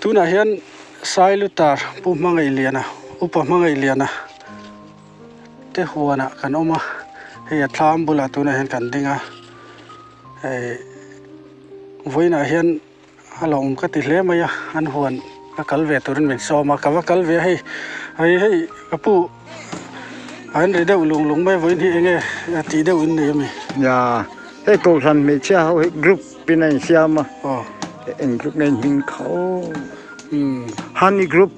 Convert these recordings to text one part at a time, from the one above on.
Tunah hian Sailutar Pu Hmangaihliana, Upa Hmangaihliana te huanah kan awm a, hei a thlam bulah tunah hian kan ding a, hei vawiinah hian a lo awm ka ti hle mai a, an huan a kal ve turin min sawm a, ka va kal ve a hei, hei hei ka pu an ri deuh lung lung mai vawiin hi enge tih deuh in nei a mi? Nia, hei kohhran hmeichhia ho hi group in a insiam a, eng group nge hming kha aw, Honey group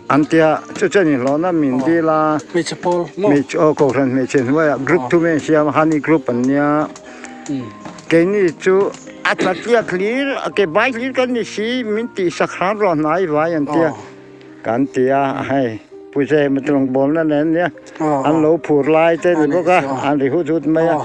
an tia chu chuan inhlawhna min dil a, Hmeichhe pawl maw? Hmeichhe aw kohhran hmeichhe hnuaiah group thum a insiam a, Honey group an nia. Keini chu a tla tliak hlir a ke bai hlir kan ni si min tih sak hram rawh hnai vai an tia kan ti a hei Pu Zema te rawngbawlna nen nia an lo phur lai te ni bawk a an ri hut hut mai a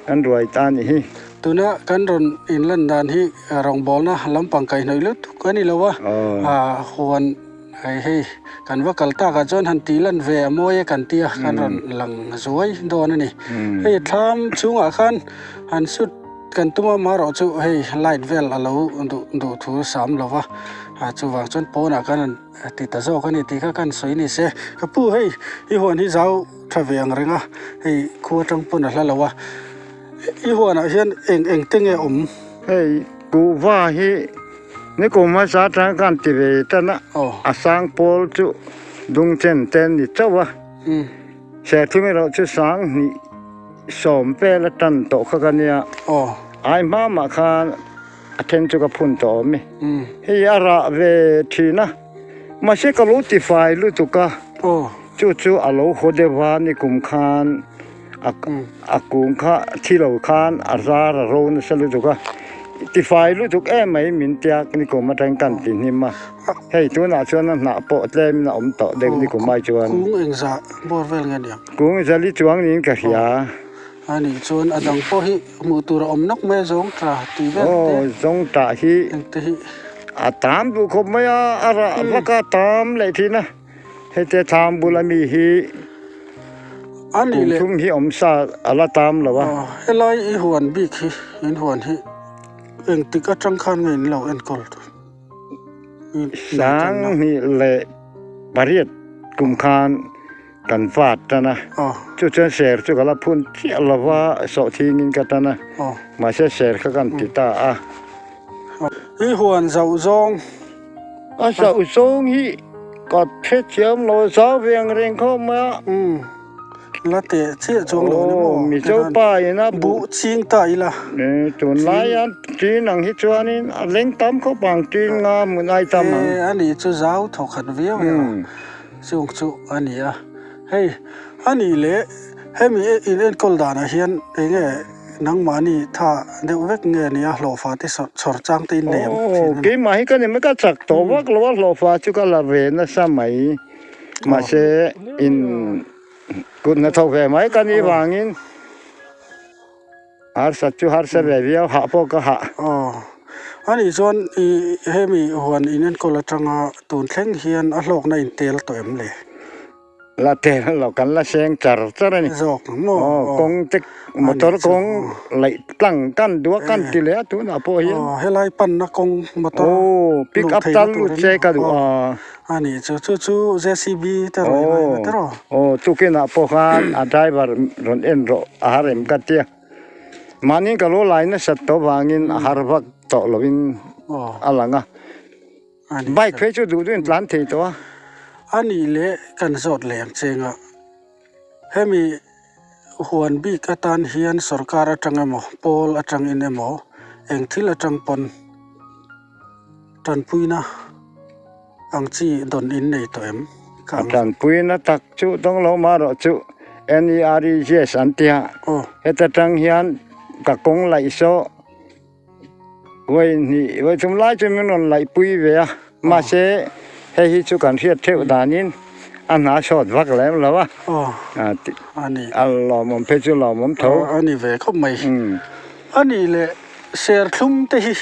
kan ruai ta a nih hi. Tuna kan rawn inlan dan hi rawngbawlna lampang kaihhnawih lutuk a ni lo a huan Hei hei kan va kal takah chuan han tih lan ve a mawi e kan tia kan rawn lang zuai dawn a ni. Hei thlam chhungah khan han shoot kan tum a marawh chu hei light vel a lo duh duh thu sam lo va, chuvang chuan pawnah khan han ti ta zawk a ni tih kha kan sawi ni se. Ka pu hei i huan hi zau tha ve ang reng a, hei khua atang pawn a hla lo a, i huanah hian eng eng te nge awm? Hei kuhva hi. Nikum hmasa atang khan ti ve tan a, a sang pawl chu dung chen te ni chauh a, serthum erawh chu sang hnih sawm vel a tan tawh kha ka nia, ai hma mah khan a then chu ka phun tawh awm e, hei a rah ve thin a, mahse ka lo ti fai lutuk a, chu chu a lo haw deuh a nikum khan a kung kha thi lo khan a zar a ro nasa lutuk a tifai lutuk em mai min tia nikum atang kan ti hnim a hei tunah chuan a hnah pawh tlem in a awm tawh deuh nikum ai chuan kung engzah bawr vel nge niang kung zali chuang niin ka hria a nih chuan a dang pawh hi hmuh tur a awm nawk mai a zawng ta tih vel te aw zawng tah hi engte hi a tam duh khawp mai a a rah vak a tam leh thin a. Hete thlam bula mi hi kum thum hi awm sa a la tam lo a. Helai i huan bik hi in huan hi engtik atang khan nge in lo enkawl tur? Sanghnih leh pariat kum khan kan vat tan a, chu chuan ser chu ka la phun chiah lo va, sawhthingin ka tan a, mahse ser kha kan ti ta a. I huan zauh zawng. A zauh zawng hi ka hre thiam lo, zau ve ang reng khawp mai a. Umm, la teh chiah chuang lo ni maw? Mizo pa in a buh ching ta ila. Tunlai a tin ang hi chuanin a leng tam khawp ang, tin nga hmun ai tam ang. E, a nih chu zau thaw khat viau e a, chung chu a ni a. Hei, a nih leh hemi in enkawl danah hian eng nge? Nangmahni tha deuh vek nge nia hlawhfa te chhawr chang te in nei ang thin a ni. Keimah hi ka ni mai ka chak tawh vak lo a hlawhfa chu ka la ve nasa mai mahse in kut hnathawk ve mai ka nih vangin harsa chu harsa ve viau hah pawh ka hah. Aw anih chuan i hemi huan in enkawl atanga tun thleng hian a hlawkna in tel tawh em le? La tel lo kan la seng char char a ni. Zawk maw? Aw kawng te motor kawng laih tlang kan duh a kan ti leh a tunah pawh hian. Aw helai panna kawng motor luh pick up tal lut che ka duh a. A nih chu chu chu JCB te rawn inlai na tiraw? Aw tukinah pawh khan a driver rawn en rawh a har em ka tia. Mahni ka lo lai nasat tawh vangin a har vak tawh lovin a lang a. Bike phei chu duh duhin tlan thei tawh a. A nih leh kan zawt leh ang cheng a, hemi huan bik atan hian sorkar atang emaw pawl atangin emaw eng thil atang pawn tanpuina ang chi dawn in nei tawh em? A tanpuina tak chu dawng lo marawh chu NEREGS an tia, heta tang hian ka kawng laih saw. Vawi hnih vawi thum lai chu min rawn laih pui ve a, mahse hei hi chu kan hriat theuh danin a hna sawt vak lem lo a, a lawmawm phei chu lawmawm tho. A ni ve khawp mai. A nih leh serthlum te hi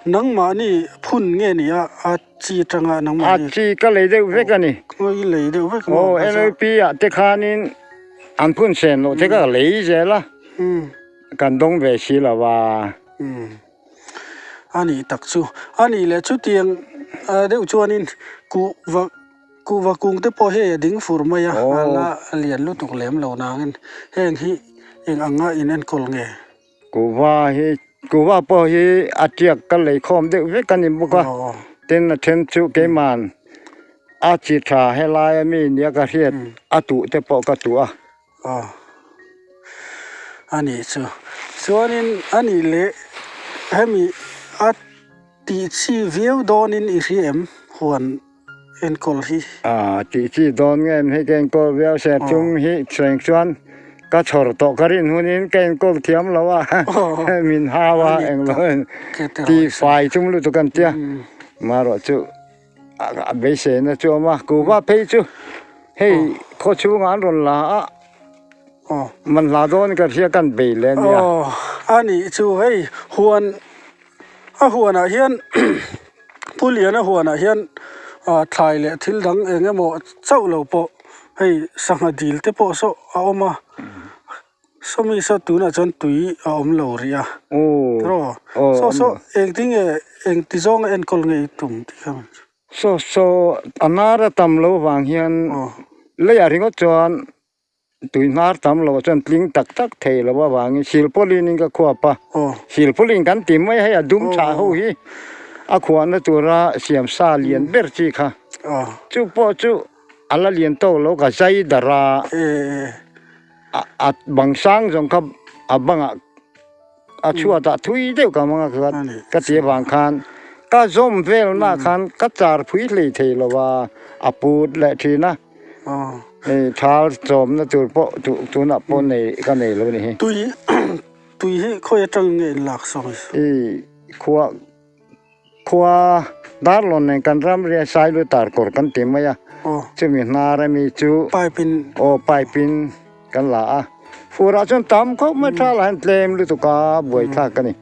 nangmahni phun nge ni a, a chi atanga nangmahni. A chi ka lei deuh vek a ni. I lei deuh vek maw? Aw NLP ah te khanin an phun sen loh te kha ka lei zel a. Kan dawng ve si lo a. Umm. A nih tak chu. A nih leh chutiang deuh chuanin kuhva kuhva kung te pawh hei a ding fur mai a, a la lian lutuk lem lo nangin heng hi eng anga inenkawl nge? Kuhva hi kuhva pawh hi a tiak ka lei khawm deuh vek a ni bawk a, tin a then chu keiman a chi tha helai a mi nia ka hriat a tuh te pawh ka tuh a. Aw a nih chu chuanin a nih leh hemi a tih chi viau dawnin i hria em huan enkawl hi. A tih chi dawn nge em hei ka enkawl viau se chung hi seng chuan ka chhawr tawh ka rin hunin ka enkawl thiam lo a min hau a englo ti fai chung lutuk an tia marawh chu a beiseina chu a awm a kuhva phei chu hei khaw chhungah an rawn la a man hla dawn ka hria kan bei leh a nia. A nih chu hei huan A huanah hian Pu Liana huanah hian ah thlai leh thil dang eng emaw chauh lo pawh hei sangha dil te pawh saw a awm a sawmi saw tunah chuan tui a awm lo rih a tiraw saw saw engtin nge engti zawnga enkawl nge i tum tih kha. Saw saw a nar a tam lo vang hian leiah ringawt chuan Tui hnar tam lo chuan tling tak tak thei lo avangin silpawlin in ka khuap a, silpawlin kan ti mai hei a dum chhah ho hi a khuahna tura siam sa lian ber chi kha chu pawh chu a la lian tawk lo ka zai darh a, a bang sang zawng kha a bangah a chhuatah thui deuh ka hmang a ka ti avang khan ka zawm velna khan ka char phui hlei thei lo a, a put leh thin a. Hei thal chawmna tur pawh tunah pawh nei ka nei lo ni hi. Tui tui hi khawi atang nge in lak sawi? I khua khua Darlawn nen kan ram ria Sailu Tarkawr kan ti mai a. Chumi hnar ami chu pipe in aw pipe in kan la a. Furah chuan tam khawp mai tha lah hian tlem lutuk a buaithlak a ni.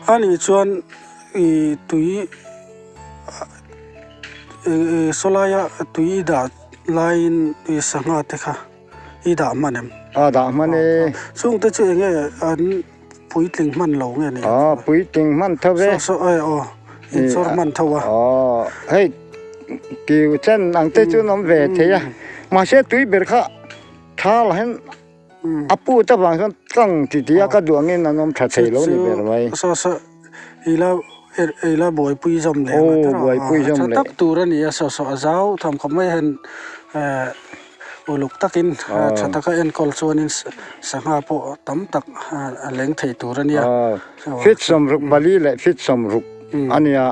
Ani chuan i tui Sawlaia tui i dah laiin i sangha te kha i dah hman em? A dah hman e. Chungte chu enge an puitling hman lo nge ni? A puitling hman tho ve. Saw saw e aw inchawr hman tho a. Aw hei kiu chen ang te chu an awm ve thei a mahse tui ber kha tha lah hian a put avang chuan tlang ti ti a ka duh angin an awm tha thei lo ni ber mai. Saw saw ila ila buaipui zawm leh ang a buaipui zawm leh. Tha tak tur a ni a saw saw a zau tham khawp mai hian uluk takin tha taka enkawl chuanin sangha pawh tam tak a leng thei tur a nia. Fit 60 pali leh fit 60 a nia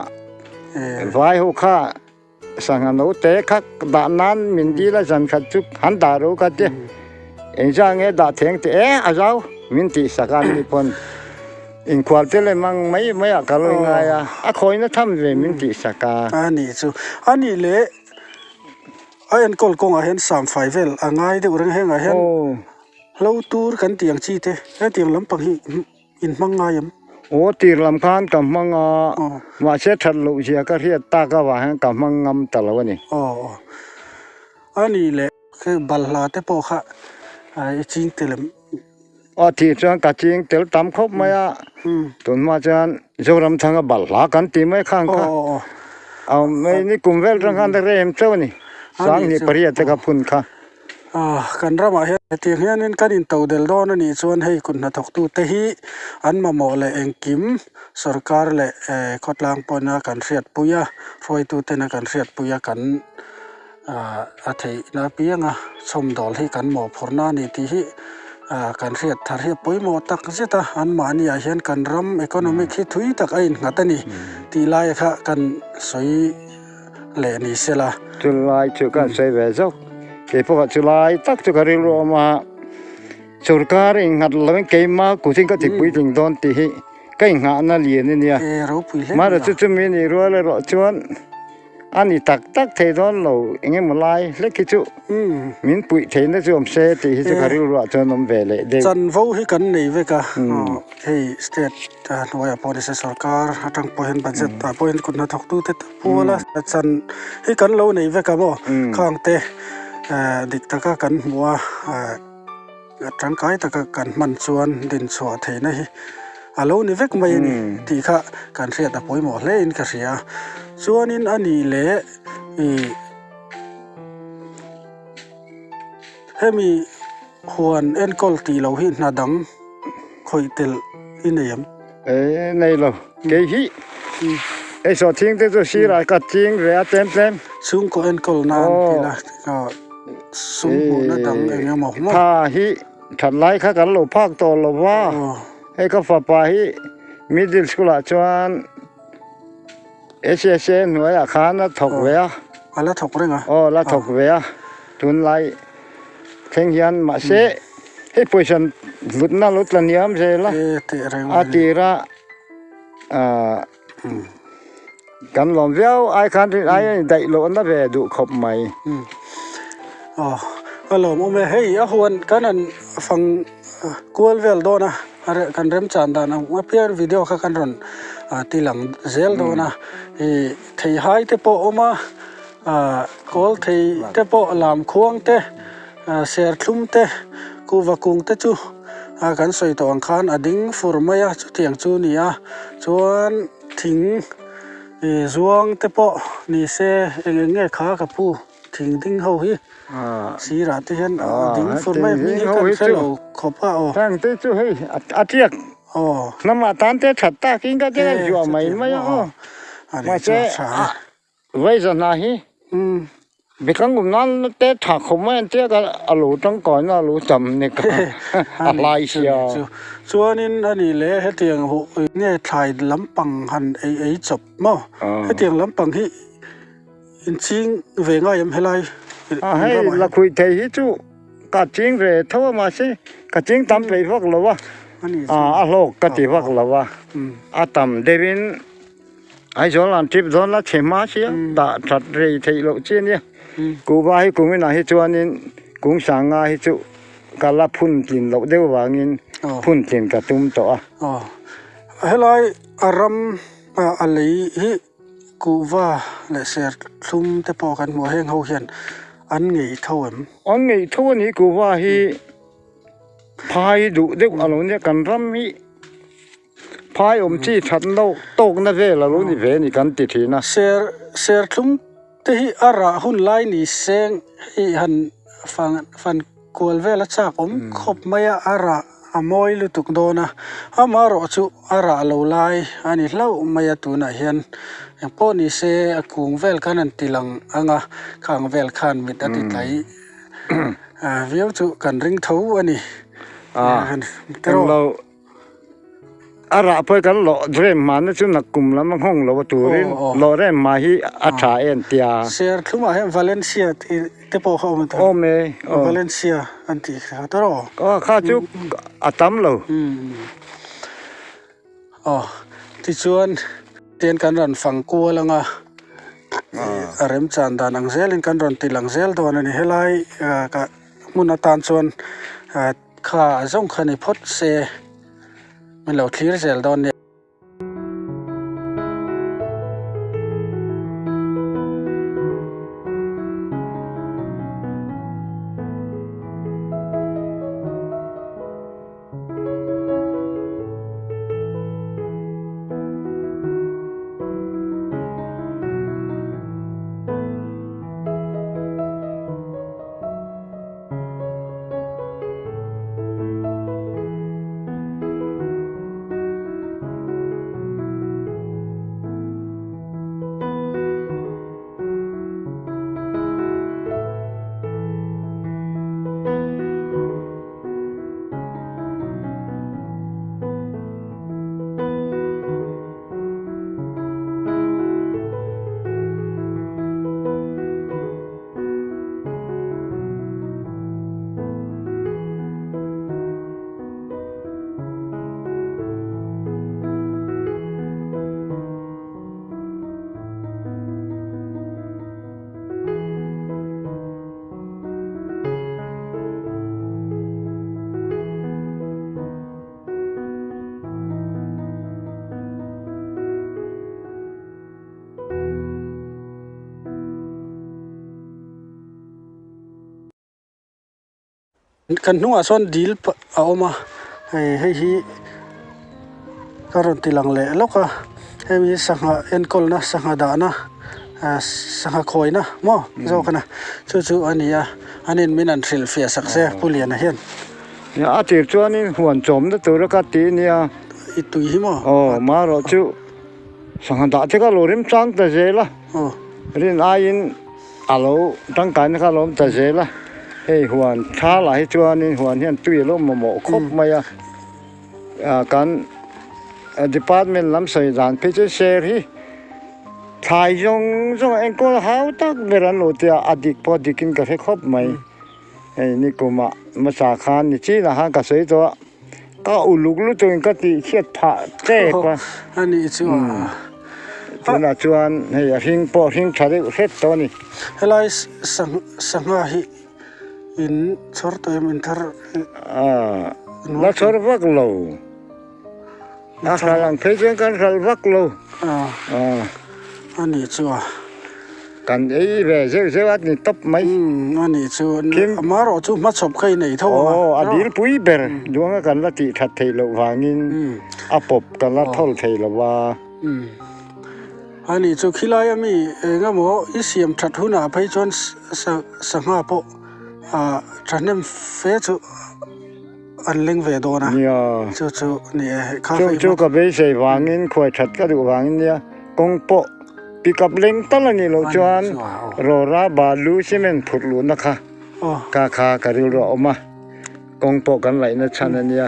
vai ho kha Sangha note kha dah nan min dil a zan khat chu han dah ro ka ti. Engzah nge dah theng ti e a zau min tih sak a ni pawn inkhual te lem ang mai mai ah ka lo ingai a, a khawina tham ve min tih sak a. A nih chu. A nih leh a enkawl kawngah hian samfai vel a ngai deuh reng hengah hian hlo tur kan tih ang chi te hetiang lampang hi In hmang ngai em? Aw tir lam khan ka hmang a, mahse that loh zia ka hriat tak avang hian ka hmang ngam ta lo a ni. Aw aw. A nih leh khi balhla te pawh kha i ching tel em? Aw tih chuan ka ching tel tam khawp mai a, tunhma chuan Zoramthanga balhla kan ti mai khang kha. Aw aw. Aw mai ni kum vel tang khan rem chauh a ni, 2008 te kha phun kha. Kan ramah hian hetiang hianin kan intodel dawn a nih chuan hei kut hnathawktute hi an mamawh leh engkim sorkar leh khawtlang pawhina kan hriatpui a, hruaitutena kan hriatpui a kan a theihna apianga chhawmdawl hi kan mawhphurhna a ni tih hi kan hriat thar hi a pawimawh tak zet a, anmahniah hian kan ram economic hi thui tak a innghat a ni tih lai kha kan sawi. leh ni sela. Chulai chu kan sawi ve zawk. Kei pawh chulai tak chu ka rilru awm a, sorkar innghat lovin keima kuthin ka tipuitling dawn tih hi ka inghahna lian a nia. Mahse chu chumi nih rual erawh chuan a ni tak tak thei dawn lo engemaw lai hlek hi chu min puih theihna chu awm se tih hi chu ka rilruah chuan awm ve leh deuh. Chanvo hi kan nei vek a, hei state hnuaiah pawh nise sorkar atang pawh hian budget ah pawh hian kut hnathawktute te Pual a chan hi kan lo nei vek a maw khang te dik taka kan hmuh a tangkai taka kan hman chuan din chhuah theihna hi a lo ni vek mai a ni tih kha kan hriat a pawimawh hle in ka hria. Chuanin a nih leh ih hemi huan enkawl tih loh hi hna dang khawih tel i nei em? E nei lo kei hi ei sawh thing te chu sirah ka ching ve a tlem tlem. Chhungkaw enkawl nan tih la sum hmuhna dang eng emaw maw? Tha hi that lai kha kan lo phak tawh lo va, hei ka fapa hi middle school ah chuan SSA hnuaiah khan a thawk ve a. A la thawk reng a? Aw la thawk ve a, tunlai thleng hian mahse hei pawisa hlutna lo tla hniam zel a, a tira kan lawm viau ai khan rin ai a indaih loh na ve duh khawp mai. Aw a lawm awm e, hei a huan kan han fang kual vel dawn a, kan remchan dan ang apiang video kha kan rawn ti lang zel dawn a, ih theihai te pawh a awm a. Kawl thei te pawh lam khuang te, serthlum te, kuhva kung te chu kan sawi tawh ang khan a ding fur mai a, chutiang chu a ni a. Chuan thing zuang te pawh ni se eng eng nge kha ka pu thing ding ho hi sirah te hian a ding fur mai a, hming hi kan hre lo khawp a aw. Heng te chu hei a tiak hnamah tan te that takin ka zuah mai mai a aw. Mahse Vai zahna hi mikang awm nan te tha khawp mai an tia ka a lo tangkaina a lo tam nek a a hlai sia. Chuanin a nih leh hetiang huh nge thlai lampang han ei ei chawp maw? Hetiang lampang hi inching ve ngai em helai in ramah hian? Hei lakhuih thei hi chu ka ching ve tho a mahse ka ching tam peih vak lo a, a hlawk ka ti vak lo a, a tam deuhin Aizawl an trip dawn la chhe hma sia dah that rei theih loh chi ania. Kuhva hi kum inah hi chuanin kung sanga hi chu ka la phun tlin loh deuh vangin phun tlin ka tum tawh a. Aw helai a ram a lei hi kuhva leh serthlum te pawh kan hmu a heng ho hian an ngei tho em? An ngei tho a ni kuhva hi phai duh deuh a lo nia kan ram hi. Phai awm chi that lo tawkna vel a lo ni ve a ni kan ti thin a. Ser serthlum te hi a rah hun lai ni seng hei han fan fan kual vel a chak awm khawp mai a, a rah a mawi lutuk dawn a, amaherawh chu a rah lo lai a ni hlauh mai a tunah hian engpawh ni se a kung vel khan an ti lang ang a, khang vel khan mit a ti tlai viau chu kan ring tho a ni. A englo. A rah pawh kan lawh rem hma na chu nakkum lam a nghawng lo a turin lawh rem hma hi a tha em tia. Serthlumah hian Valencia tih te pawh kha awm a Awm e. Valencia an tih kha ta rawh. Aw kha chu a tam lo. Aw tichuan tian kan rawn fang kual ang a a remchan dan ang zelin kan rawn ti lang zel dawn a ni. Helai ka hmun atan chuan Kha a zawng kha ni phawt se min lo thlir zel dawn nia. Kan hnungah sawn dil a awm a hei hei hi ka rawn ti lang leh lawk a hemi sangha enkawlna sangha dahna sangha khawina maw zawk a na chu chu a ni a an in min an hrilh fiah sak se Pu Liana hian. A tir chuanin huan chawmna tura ka ti nia. I tui hi maw? Aw marawh chu sangha dah te kha lo rim chang ta zel a rin aiin a lo tangkaina kha a lo awm ta zel a hei huan thla lah hi chuanin huan hian tui a lo mamawh khawp mai a. Kan department lam sawi dan phei chu share hi thlai zawng zawng a enkawl hau tak ber an lo tia a dik pawh a dik in ka hre khawp mai hei ni kumah hmasa khan ni chinah khan ka sawi tawh a ka uluk lutuk in ka tih chhiat phah tep a tunah chuan hei a hring pawh a hring tha deuh hret tawh a ni. Helai sangha hi. In chhawr tawh em in thar La chhawr vak lo. A hral ang phei chuan kan hral vak lo. A nih chu a. Kan ei ve zeuh zeuh a ni tawp mai. A nih chu. Amaherawh chu hmachhawp kha i nei tho ang a. Aw a dil pui ber duang a kan la tih that theih loh vangin a pawp kan la thawl thei lo a. A nih chu khilai a mi eng emaw i siam that hunah phei chuan sangha pawh ah thahnem fe chu an leng ve dawn a chu chu ni e kha chu chu ka beisei vangin khuai that ka duh vangin nia kawng pawh pick up leng tal a nih loh chuan rawra balu cement phurh luhna kha ka kha ka rilru a awm a kawng pawh kan laihna chhan a nia.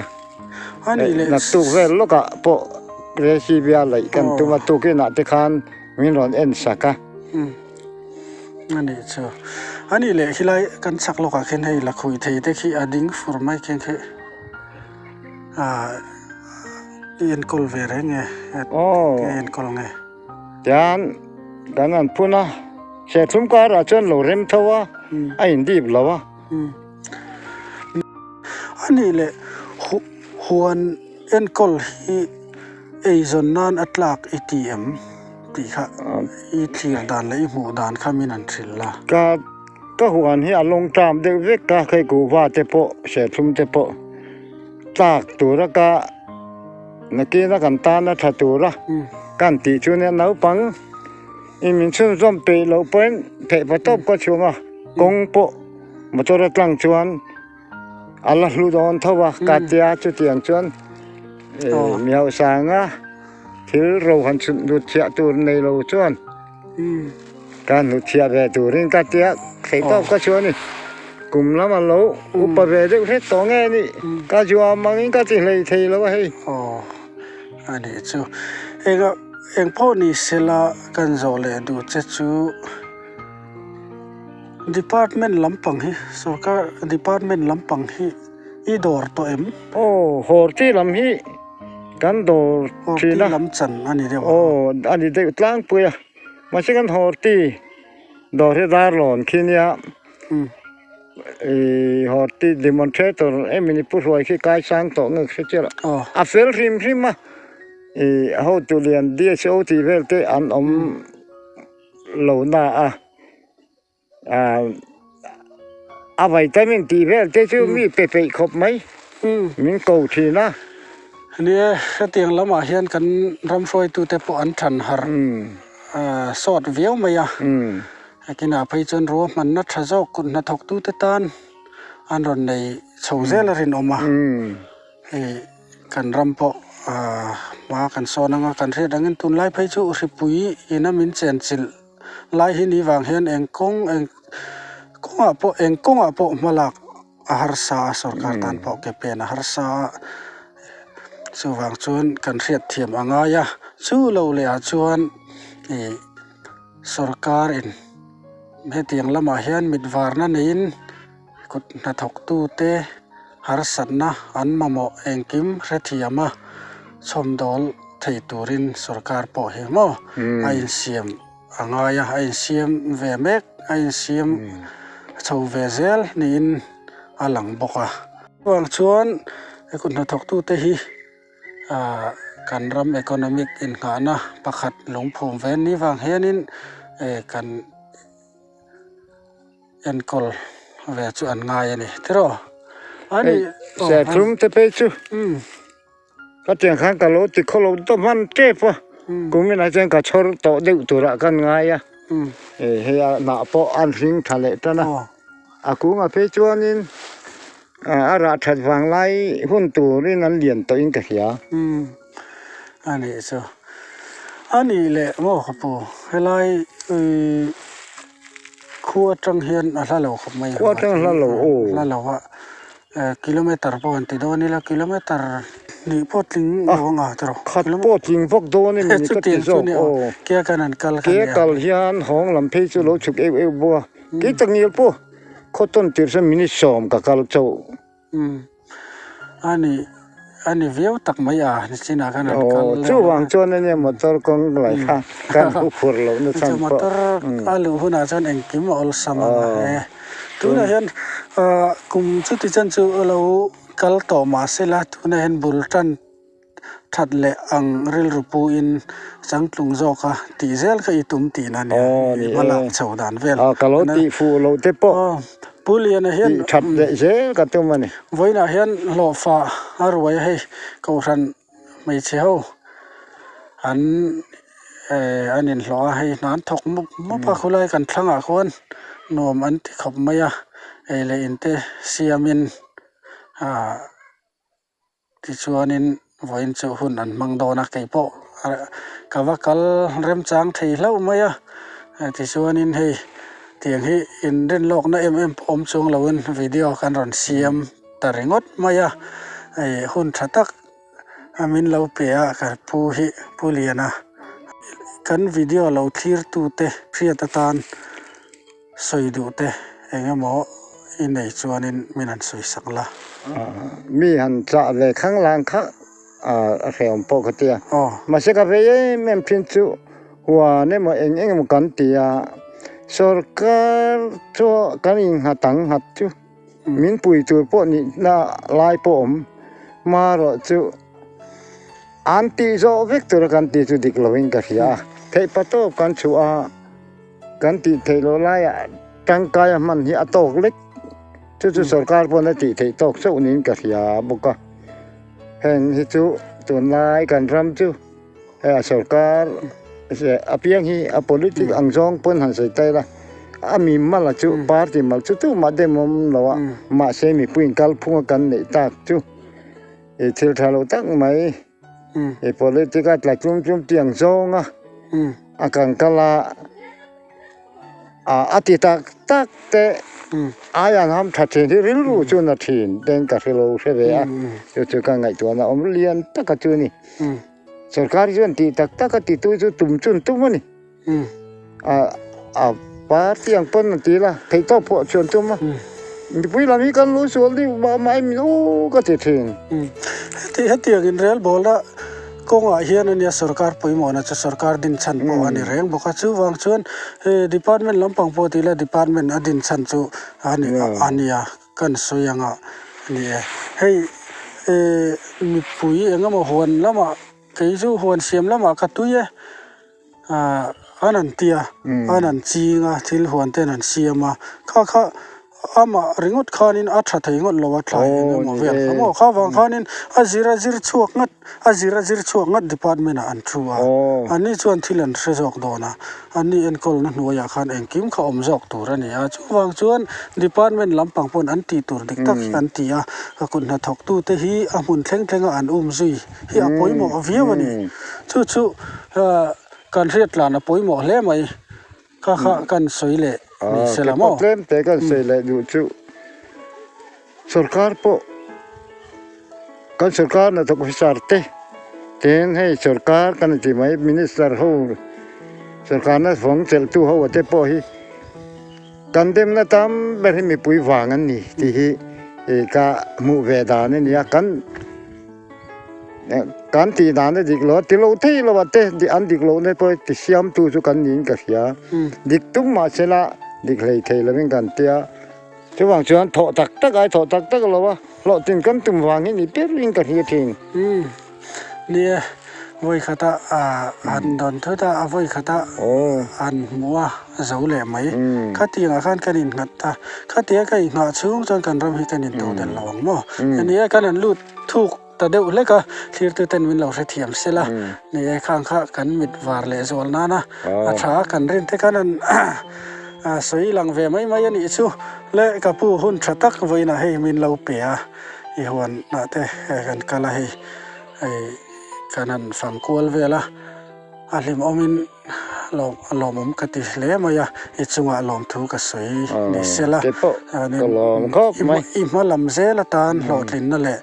Naktuk vel lawkah pawh recipe a laih kan tum a, tukinah te khan min rawn en sak a. A nih chu. A nih leh khilai kan chhak lawkah khian hei lakhuih thei te khi a ding fur mai khian khi i enkawl ve reng nge? I enkawl nge? Tian kan han phun a, serthlum karah chuan lo rem tho a, a indip lo a. A nih leh huan enkawl hi eizawn nan a tlak i ti em tih kha i thlir dan leh i hmuh dan kha min han hrilh la. Ka ka huan hi a lawng ṭam deuh vek a, hei kuhva te pawh serthlum te pawh tlak tura ka nakina kan tana tha tura kan tih chu nia naupang i min chhunzawm peih loh pawhin theihpa tawp ka chhung a kawng pawh Motor a tlang chuan a la hlu dawn tho a, ka tia chutiang chuan mi hausa anga thil ro han chhun lut chhiah tur nei lo chuan ka hnut chhiah ve turin ka tia theih tawp ka chhuah a ni. Kum lama lo upa ve deuh hret tawh nge ni ka zuam angin ka ti hlei thei lo a hei. Aw a nih chu. Eng eng pawh ni sela kan zawh leh duh che chu. Department lampang hi sorkar department lampang hi i dawr tawh em? Aw Horti lam hi kan dawr thin a. Horti lam chan a ni deuh. Aw a ni deuh tlangpui a mahse kan Horti dawr hi Darlawn khi nia ih Horti demonstrator emawni pu hruai khi kai sang tawh nge hre chiah lo a fel hrim hrim a ih hotu lian DSO tih vel te an awm. Lo na a a vitamin tih vel te chu mi pe peih khawp mai min ko thin a. Nia hetiang lamah hian kan ram hruaitute pawh an than harh sawt viau mai a, kinah phei chuan ruahmanna tha zawk kut hnathawktute tan an rawn nei chho zel a rinawm a, hei. Kan ram pawh hma kan sawn anga kan hriat angin tunlai phei chu hripui ina min chenchilh lai hi ni vang hian eng kawng eng kawngah pawh eng kawngah pawh hma lak a harsa a sorkar tan pawh ke pen a harsa a chuvang chuan kan hriat thiam a ngai a chu lo leh ah chuan ih sorkar in hetiang lamah hian mit varna neiin kut hnathawk tute. Harsatna an mamawh engkim hrethiam a, chhawmdawl thei turin sorkar pawh hi maw a insiam a ngai a, a insiam ve mek, a insiam chho ve zel niin a lang bawk a. Chuvang chuan he kut hnathawktute hi kan ram economic innghahna pakhat lungphum ve ni vang hianin kan. Enkawl ve chu an ngai a ni tiraw? Hei serthlum te phei chu Khatiang khan ka lo ti khaw lo ta hman tep a, kuminah chuan ka chhawr tawh deuh turah kan ngai a, hei a hnah pawh an hring tha leh tan a, a kungah phei chuanin a rah that vang lai hun turin an lian tawhin ka hria. A nih chu. A nih leh maw ka pu, helai khua atang hian a hla lo khawp mai a. Khua atang a hla lo aw. Hla lo a. Kilometer pawh an ti dawn ila kilometer hnih pawh tling lo anga tiraw. Khat pawh tling vak dawn emaw ni ka ti zawk aw. Ke kan han kal kha nia. Ke kal hian hawng lam phei chu lo chhuk eu eu bawk a. Kei tak ngial pawh khaw tawn tir chuan minute sawm ka kal chauh. Ani ani viau tak mai a nichinah khan an kal. Aw chuvang chuan ania motor kawng lai kha kan hu phur loh na chhan pawh. Motor a luh hunah chuan engkim a awlsam ang a. Tunah hian kum chuti chan chu a lo kal tawh mah sela tunah hian bul tan that leh ang rilru puin changtlung zawka tih zel kha i tum tihna a nia i hma lak chho dan vel. Aw ka lo tih fuh loh te pawh Pu Liana hian tih that leh zel ka tum a ni. Vawiinah hian hlawhfa a ruai a hei Kohhran hmeichhe ho an an inhlawh a hei hna an thawk mup mup a khulai kan thlangah khuan nuam an ti khawp mai a ei leh in te siamin ah tichuanin vawiin chu hun an hmang dawn a keipawh ka va kal remchang thei hlauh mai a tichuanin hei tiang hi inrinlawkna em em pawh awm chuang loin video kan rawn siam ta ringawt mai a ih hun tha tak a min lo pe a ka pu hi Pu Liana kan video lo thlir tute hriat atan sawi duh te eng emaw i nei chuanin min han sawi sak la. Mi han chah ve khang lang kha a hrehawm pawh ka ti a mahse ka vei em em thin chu huan emaw eng eng emaw kan ti a sorkar chu kan innghat ang nghat chu. Min pui tur pawh nihna lai pawh awm marawh chu an tih zawh vek tura kan tih chu dik lovin ka hria a, theih pa tawp kan chhuah a, kan tih theih loh laiah tangkai a hman hi a tawk lek chu chu sorkar pawn a tih theih tawk chauh niin ka hria bawk a, heng hi chu tunlai kan ram chu hei a sorkar apiang hi a politic ang zawng pawn han sawi ta ila a mi mal a chu party mal chu tumah dem awm lo a mahse mipui in kalphung a kan neih tak chu ih thil tha lo tak mai ih politic a tla tlum tlum tih ang zawng a a kan kal a. A ti tak tak te ai an ham tha thin hi rilru chu na thin ten ka hre lo hre ve a chu chu ka ngaihtuahna awm lian tak a chu a ni sorkar chuan tih tak tak a ti tu chu tum chun tum a ni a party ang pawn an ti la theih tawk pawh chuan tum a mipui lam hi kan lo sual deuh mah mah em aw ka ti thin. Hetiang inrelbawl a. Kawngah hian ania sorkar pawimawhna chu sorkar din chhan pawh a ni reng bawk a, chuvang chuan he department lampang pawh tih ila department a din chhan chu a ni a nia kan sawi anga a ni e. Hei eh mipui eng emaw huan lamah kei chu huan siam lamah ka tui e ah an an tia an an ching a thil huan ten an siam a kha kha Amah ringawt khanin a tha thei ngawt lo a, thlai eng emaw vel kha maw? Kha vang khanin a zir a zir chhuak ngat, a zir a zir chhuak ngat department ah an thu a, anni chuan thil an hre zawk dawn a, anni enkawlna hnuaiah khan engkim kha awm zawk tur a ni a, chuvang chuan department lampang pawn an tih tur dik tak hi an ti a, ka kut hnathawktute hi a hmun thleng thlenga an um zui hi a pawimawh viau a ni. Chu chu kan hriattlan a pawimawh hle mai. Kha kha kan sawi leh ni se la maw? Tlem te kan sawi leh duh chu sorkar pawh kan sorkar hnathawk officer te tin hei sorkar kan inti mai minister ho sorkarna vawng chelhtu ho te pawh hi kan demna tam ber hi mipui vang an ni tih hi ka hmuh ve dan a ni a kan. Kan tih dan a dik lo a, ti lo thei lo a te an dik loh na pawh ti siam tu chu kan niin ka hria. Dik tum mah se la dik hlei thei lovin kan tia. Chuvang chuan thawh tak tak ai thawh tak tak lo a, hlawhtlin kan tum vang hi ni berin ka hria thin. Nia, vawi khata han dawn thut a, a vawi khata han hmuh a zo leh mai. Khatiangah khan kan innghat a, khatia ka inghah chhung chuan kan ram hi kan intodelh lo ang maw? Nia, kan han lut thuk. ta deuh hlek a, thlirtuten min lo hrethiam sela ni e, khang kha kan mit var leh zual nana a tha a kan rin te khan an sawi lang ve mai mai a nih chu. Le ka pu hun tha tak vawiinah hei min lo pe a, i huan ah te kan kal a hei hei kan han fang kual vel a, a hlimawmin lawmawm ka ti hle mai a, i chungah lawmthu ka sawi ni sela i hma lam zel atan hlawhtlinna leh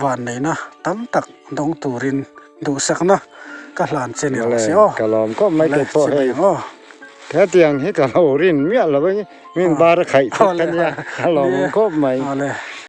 vanneihna tam tak dawng turin duhsakna ka hlan che ni rawh se aw. Ka lawm khawp mai kei pawh hei hetiang hi ka lo rin miah lo a min bar a khaih thut a nia ka lawm khawp mai.